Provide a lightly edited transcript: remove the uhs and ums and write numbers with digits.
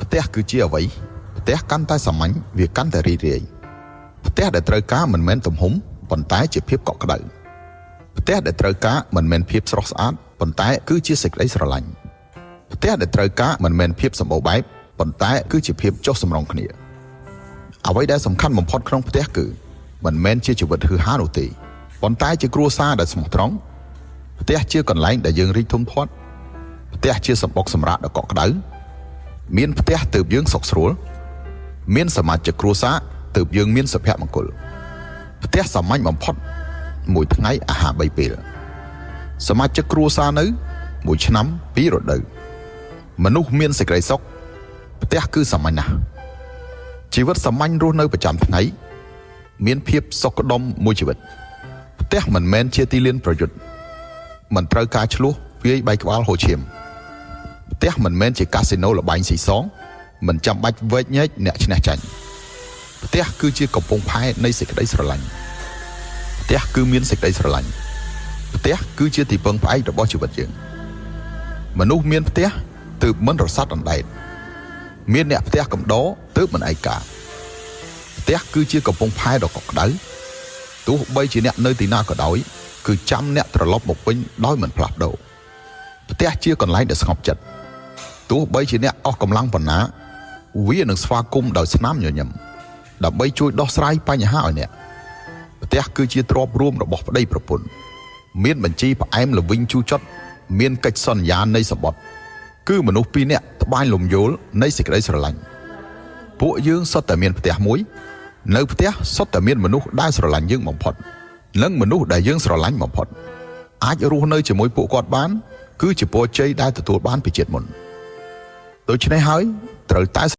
ផ្ទះគឺជាអ្វីផ្ទះកាន់តែសាមញ្ញវាកាន់តែរីករាយផ្ទះដែលត្រូវការមិនមែនទំហំប៉ុន្តែជាភាពកក់ក្ដៅផ្ទះដែលត្រូវការមិនមែនភាពស្រស់ស្អាតប៉ុន្តែគឺជាសេចក្តីស្រឡាញ់ផ្ទះដែលត្រូវការមិនមែនភាពសម្បូរបែបប៉ុន្តែគឺជាភាពចុះសម្រុងគ្នាអ្វីដែលសំខាន់បំផុតក្នុងផ្ទះគឺមិនមែនជាជីវិតហឺហានោះទេប៉ុន្តែជាគ្រួសារដែលស្មោះត្រង់ផ្ទះជាកន្លែងដែលយើងរីកធំធាត់ផ្ទះជាសម្បុកសម្រាកដ៏កក់ក្ដៅ មានផ្ទះទើបយើងសុខស្រួល មានសមាជិកគ្រួសារទើបយើងមានសុភមង្គលផ្ទះសាមញ្ញបំផុតមួយថ្ងៃអាហារ3ពេលសមាជិកគ្រួសារនៅមួយឆ្នាំពីររដូវមនុស្សមានសេចក្តីសុខផ្ទះគឺសាមញ្ញណាស់ជីវិតសាមញ្ញរស់នៅប្រចាំថ្ងៃមានភាពសុខដុមមួយជីវិតផ្ទះមិនមែនជាទីលានប្រយុទ្ធមិនត្រូវការឆ្លោះវាយបែកក្បាលហូរឈាម ផ្ទះមិនមែនជាកាស៊ីណូលបែងស៊ីសងមិនចាំបាច់វែកញែកអ្នកឈ្នះចាញ់ផ្ទះគឺជាកំពង់ផែនៃសេចក្តីស្រឡាញ់ផ្ទះគឺមានសេចក្តីស្រឡាញ់ផ្ទះគឺជាទីពឹងផ្អែករបស់ជីវិតយើងមនុស្សមានផ្ទះទើបមិនរសាត់អណ្ដែតមានអ្នកផ្ទះកំដរទើបមិនឯកាផ្ទះគឺជាកំពង់ផែដ៏កក់ក្ដៅទោះបីជាអ្នកនៅទីណាក៏ដោយគឺចាំអ្នកត្រឡប់មកវិញដោយមិនផ្លាស់ប្ដូរផ្ទះជាកន្លែងដែលស្ងប់ចិត្ត ទោះបីជាអ្នកអស់កម្លាំងប៉ុណ្ណាវានឹងស្វាគមន៍ដោយស្នាមញញឹមដើម្បីជួយដោះស្រាយបញ្ហាឲ្យអ្នកផ្ទះគឺជាទ្រព្យរួមរបស់ប្តីប្រពន្ធមានបញ្ជីផ្អែមល្វីងជូរចត់មានកិច្ចសន្យានៃសម្បត្តិគឺមនុស្សពីរនាក់ត្បាញលំយោលនៃសេចក្តីស្រឡាញ់ពួកយើងសុទ្ធតែមានផ្ទះមួយនៅផ្ទះសុទ្ធតែមានមនុស្សដែលស្រឡាញ់យើងបំផុតនិងមនុស្សដែលយើងស្រឡាញ់បំផុតអាចរស់នៅជាមួយពួកគាត់បានគឺជាពរជ័យដែលទទួលបានពីជាតិមុន ដូច្នេះហើយត្រូវតែ